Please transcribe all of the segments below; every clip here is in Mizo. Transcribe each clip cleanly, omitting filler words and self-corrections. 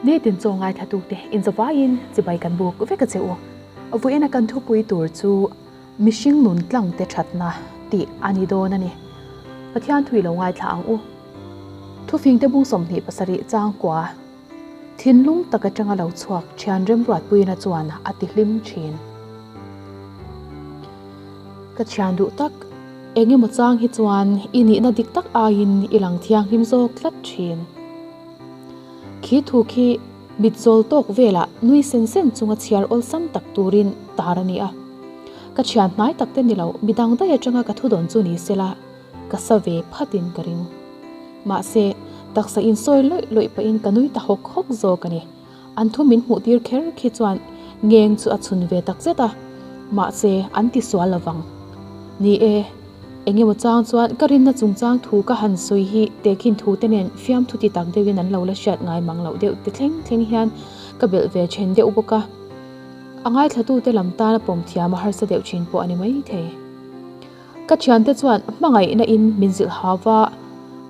Nitin chaw ngaithlatute inzawvaiin chibai kan buk vek a che u. Vawiina kan thupui tur chu mihring nun tlangte thatna tih a ni dawn a ni. Pathian thui lo ngaithla ang u. Thufingte bung 27 changkua thinlung tak atanga lo chhuak thian remruatpuina chuan a ti hlim thin. Ka thian duh tak, eng emaw chang hi chuan i nihna dik tak aiin i lang thianghlim zawk tlat thin. Khi thu khi mit zawl tawk velah nui sen sen chunga chhiar awlsam tak turin tar a ni a. Ka thian hnai tak te ni lo, midang daih atanga ka thudawn chu ni sela ka sa ve phatin ka ring. Mahse, taksa insawi lawih lawih pahin ka nui ta hawk hawk zawk a ni. An thu min hmuh tir kher khi chuan ngeng chu a chhun ve tak zet a, mahse an ti sual lo vang. Ni e, eng emaw chang chuan ka rinna chungchang thu ka han sawi hi tehkhin thu te nen fiamthu ti tak deuhin an lo la hriat ngai mang loh deuh te thleng thleng hian ka belh ve then deuh bawk a. A ngaithlatute lam tana pawm thiam a harsa deuh thin pawh a ni maithei. Ka thiante chuan hmangaihna in min zilh hau va,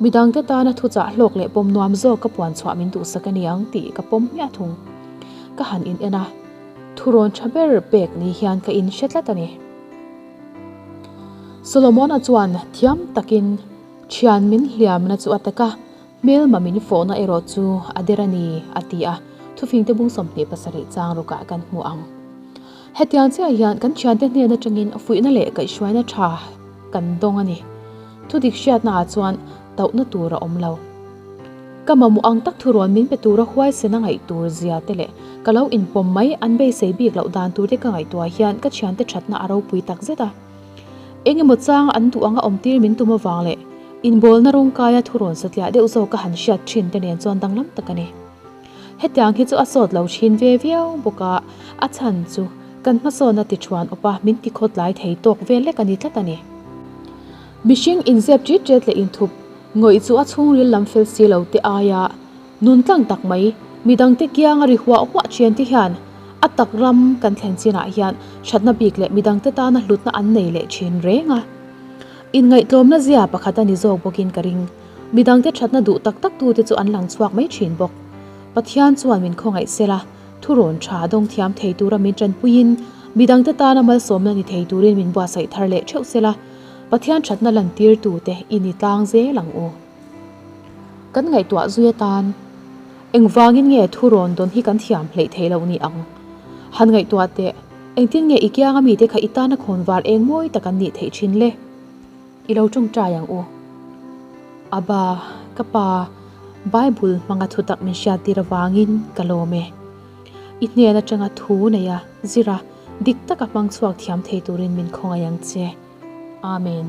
midangte tana thuchah hlawk leh pawm nuam zawk ka puan chhuah min duhsak a ni ang tih ka pawm hmiah thung. Ka han in en a, thurawn tha ber pek ni hian ka in hre tlat a ni. Solomon-a chuan thiam takin thian min hliamna chu a tak a, hmelma min fawhna erawh chu a der a ni, a ti a, thufingte bung 27 chang rukah kan hmu ang. Hetiang chiah hian kan thiante hnen atangin fuihna leh kaihhruaina tha kan dawng a ni. Thudik hriatnaah chuan tauhna tur a awm lo. Ka mamawh ang tak thurawn min pe tura huaisen a ngaih tur zia te leh ka lo inpawm mai an beisei bik loh dan tur te ka ngaihtuah hian ka thiante thatna a ropui tak zet a. Eng emaw changa an duh anga awmtir min tum avang leh inbawlna rawngkaia thurawn satliah deuh zawk ka han hriat thin te nen chuan danglam tak a ni. Hetiang hi chu a sawt lo thin ve viau bawk a, a chhan chu kan hmasawn a ti thuan awp a, min ti khawtlai thei tawk vel lek a ni tlat a ni. Mihring inzep ṭit ṭet leh inthup ngawih chu a chhungril lam fel si lo te aia nun tlang tak mai, midangte kianga ri huah huah ṭhian te hian a tak ram kan thlen chinah hian ṭhatna bik leh midangte tana hlutna an nei leh ṭhin reng a. Inngaihtlawmna zia pakhat a ni zawk bawkin ka ring. Midangte thatna duh tak tak tute chu an lang chhuak mai thin bawk. Pathian chuan min khawngaih sela, thurawn tha dawng thiam thei tura min tanpuiin, midangte tana malsawmna ni thei turin min buatsaih thar leh theuh sela, Pathian thatna lantir tute i ni tlang zel ang u. Kan ngaihtuah zui atan, engvangin nge thurawn dawn hi kan thiam hleih thei loh ni ang? Han ngaihtuah teh, engtin nge i kianga mite kha i tana khawnvar eng mawi tak an nih theih thin le? I lo tawngtai ang u. Abba, ka pa, Bible hmanga thutak min hriattir avangin ka lawm e. I hnen atanga thu neia zira dik taka hmang chhuak thiam thei turin min khawngaih ang che. Amen.